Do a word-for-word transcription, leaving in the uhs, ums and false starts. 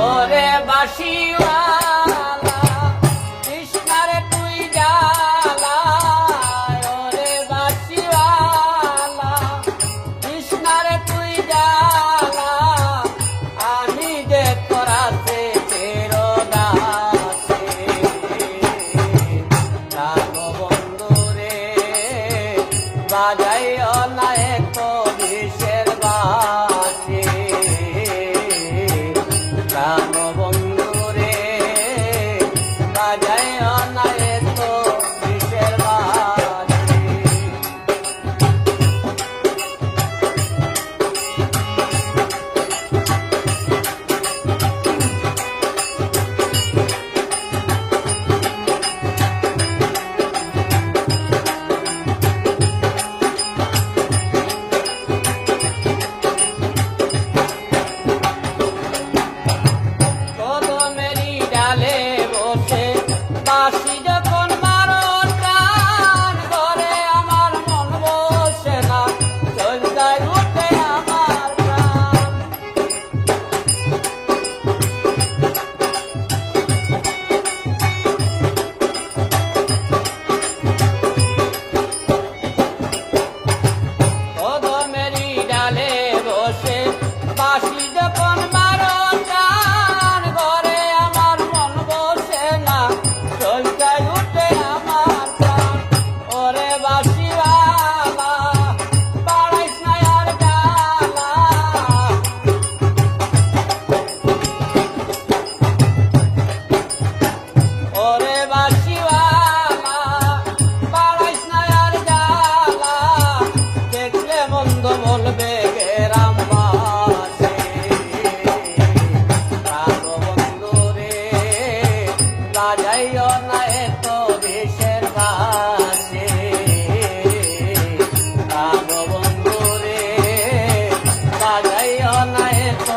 ওরে বাঁশিওয়ালা, কৃষ্ণারে তুই জ্বালা, ওরে বাঁশিওয়ালা, কৃষ্ণারে তুই জ্বালা, আমি যে তোর আছে চিরদাসী। প্রাণবন্ধুরে, বাজাইও না এত বিষের বাঁশি। প্রাণবন্ধুরে, বাজাইও না এত বিষের বাঁশি। কদমেরই ডালে বসে বাঁশি যখন মারো টান, ঘরে আমার মন বসে না, চলতায় উঠে আমার প্রাণ। কদমেরই ডালে বসে বাঁশি যখন মারো টান, ঘরে আমার মন বসে না, চলতায় উঠে আমার প্রাণ। ওরে বাঁশিওয়ালা, বাড়াইস না আর জ্বালা। ওরে বাঁশিওয়ালা, বাড়াইস না আর জ্বালা, দেখলে মন্দ বলবে গ্রামবাসী। প্রাণবন্ধুরে, বাজাইও না এত বিষের বাঁশি। প্রাণবন্ধুরে, বাজাইও না এত